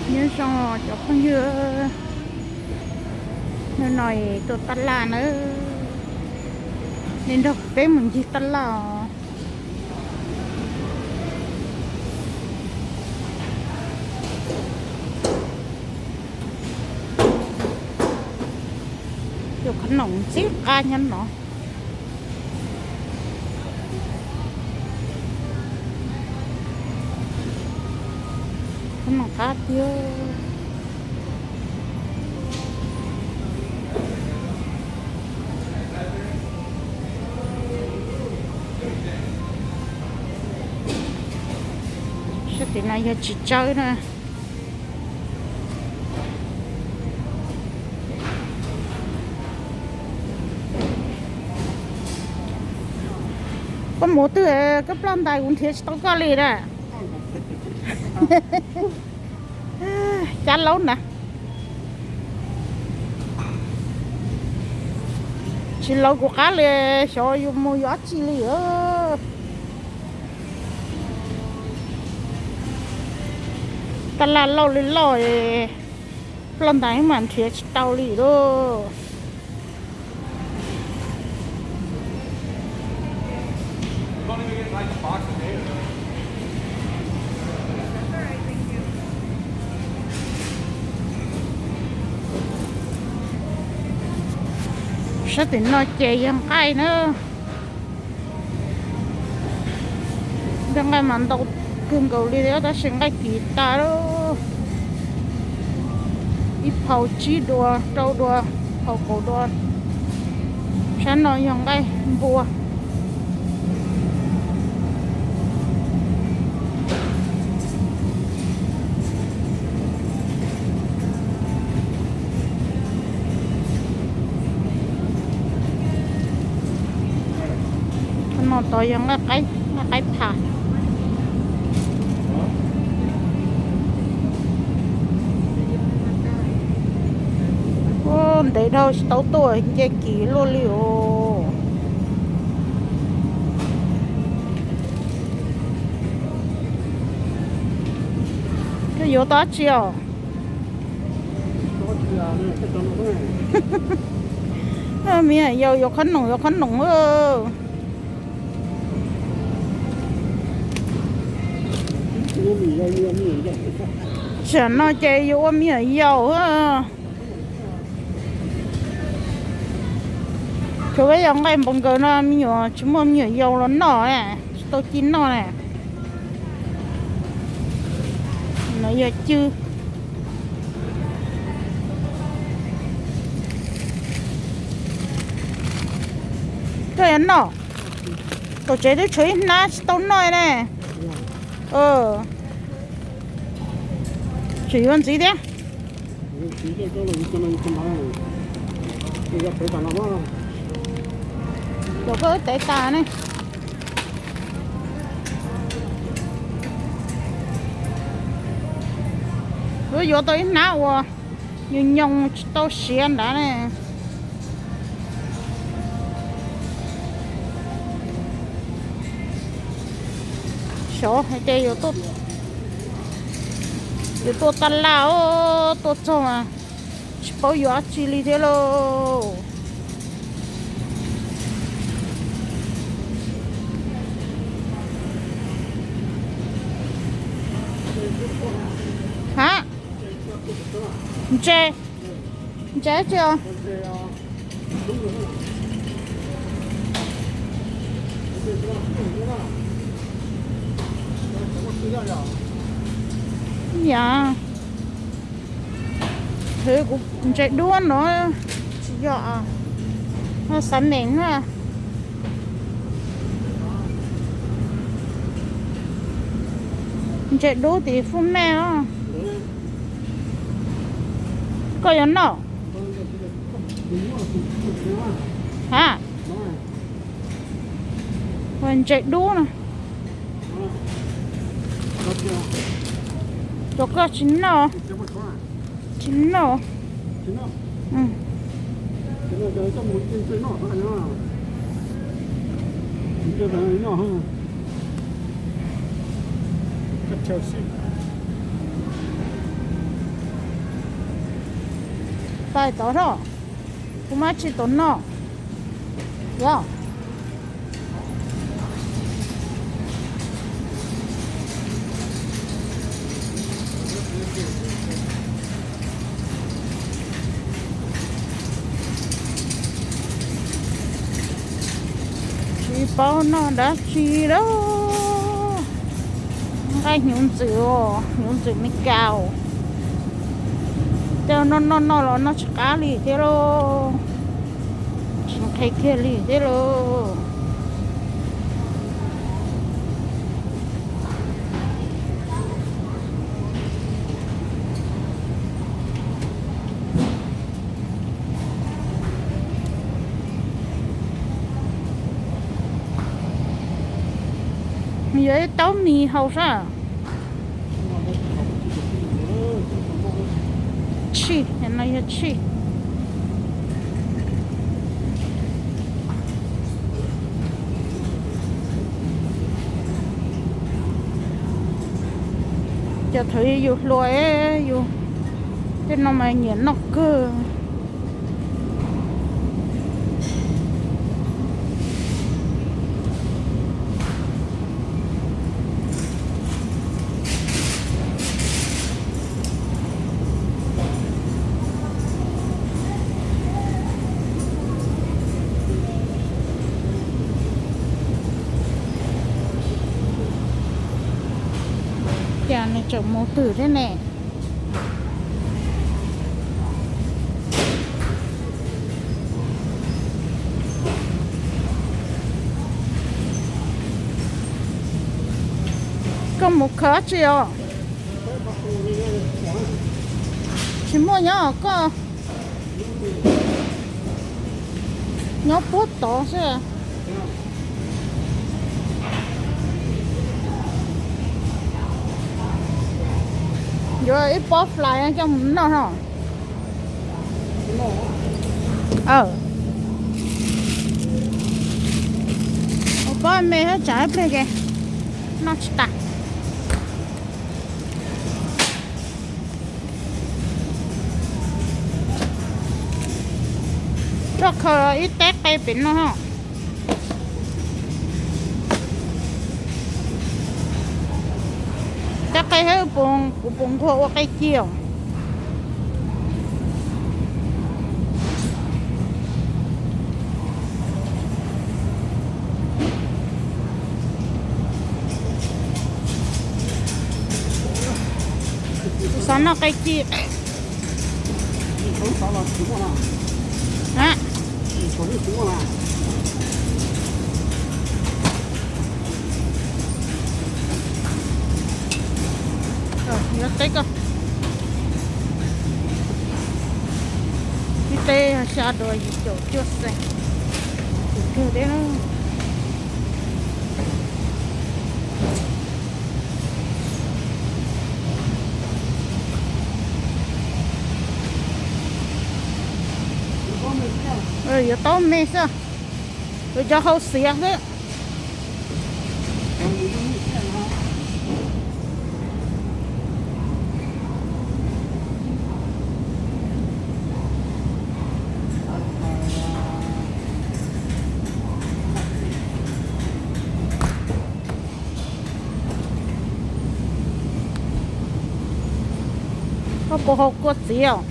Nyob zoo cov phooj ywg, hnub no tuaj tab laj nawb, nej nrog peb mus ncig tab laj os. Cov qhob noom ntxim qab nyob no. Qhob noom qab tiag. Sab tim no yog tsis tsawb na. Koj mus twg koj ploj ntais kuv nrhiav tsis tau koj li na. Cab laub na. Tsis laus kuv qab li, xyov yus mus yuav dab tsi li. Tab laj loj li loj, ploj ntais mas nrhiav tsis tau li lauj. Sab tim no ces yog nqaij na. Nqaij mas ntau kawg nkaus li thiab tab sis nqaij kiv tas lawm. Ib phau tsib dua, rau dua, phau kaum dua. Sab no yog nqaij npua. Qhov no tod yog nqaij qaib, nqaij qaib phas. Ua ntev dhau tsis tau tuaj nce kiv luaj li os. Koj yuav tau dab tsi os? Me nyuam yaus yuav qhob noom, yuav qhob noom. Tam no ces yuav ua me nyuam yaus. Tsuas yog nqaij npaum nkaus no me nyuam tsis muaj me nyuam yaus los noj, tsis tau ci noj na. No yog cw. Koj yuav noj? Tom tsev twb tshuav ib hnab tsis tau noj ne. Tseem yuav ntxiv thiab. Kom koj wb tev tas ne. Wb yuav tau ib hnab uas nyoos nyoos tsis tau siav nrad ne. Xyov hais tias yuav tuaj tab laj os, tuaj txog mas tsis paub yuav dab tsi li thiab lauj. Ha, ntses, ntses dab tsi os? Yam, kuv ntses duab no tsis yog, xav mem na. Ntses dub tim fub mej os. Koj yuav noj? Ha, ntses dub na. Cov koj tsis noj, tsis noj. Tais tod rau, kuv mam tsis tau noj. Yog tsis paub noj dab tsi lawm. Nqaij hnyuv ntxwm, hnyuv ntxwm Meskas. Tej no noj noj los noj tsis qab li thiab lauj. Tsis nqhis kiag li thiab lauj. Yog ib taub mis hau sab. Tshij, no yog tshij. Cov thaum yus hluas, yus tej no mas nyiam noj kawg. Cas nws tseem mus twg thiab ne? Koj mus khaws dab tsi os? Tsis muaj, nyob koj nyob puag tod xwb. Yuav ib pob fly coj mus noj no. Ua pob me thiab, tsam ib pliag ces noj tsis tas. Tuaj khaws ib teb qe pem no. Teb qe thiab, kuv puas nquag ua qe ci os? Kuv xav noj qe ci. Yuav teb koj ib teb xya duas yim caum cuaj xees. Tus kawg thiab. Yuav taub me xwb, yuav cov hau xiav xwb. Koj puas haus kua txiv os?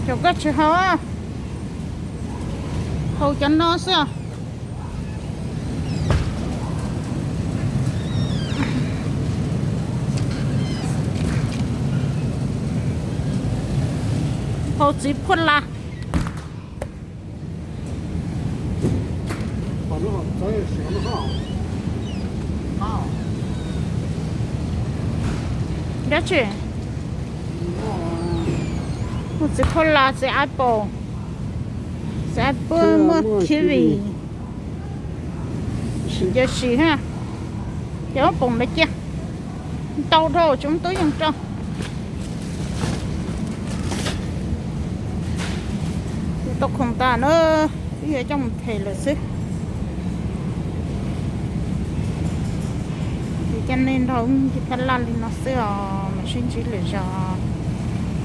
Cov koj tsis haus, haus cov no xwb. Haus txiv phuaj las. Dab tsi? Muaj txiv khaub lau, txiv apple, txiv apple, muaj kiwi. Sim cia sim ha, ces muab poom ntawd cia. Ntau dhau tsis muaj tub yeej rau. Tau khoom tas na, wb yuav coj mus them lawm xwb. Ces coj nej nrog wb ncig taj laj li no xwb os, mam sib ntsib lwm zaus.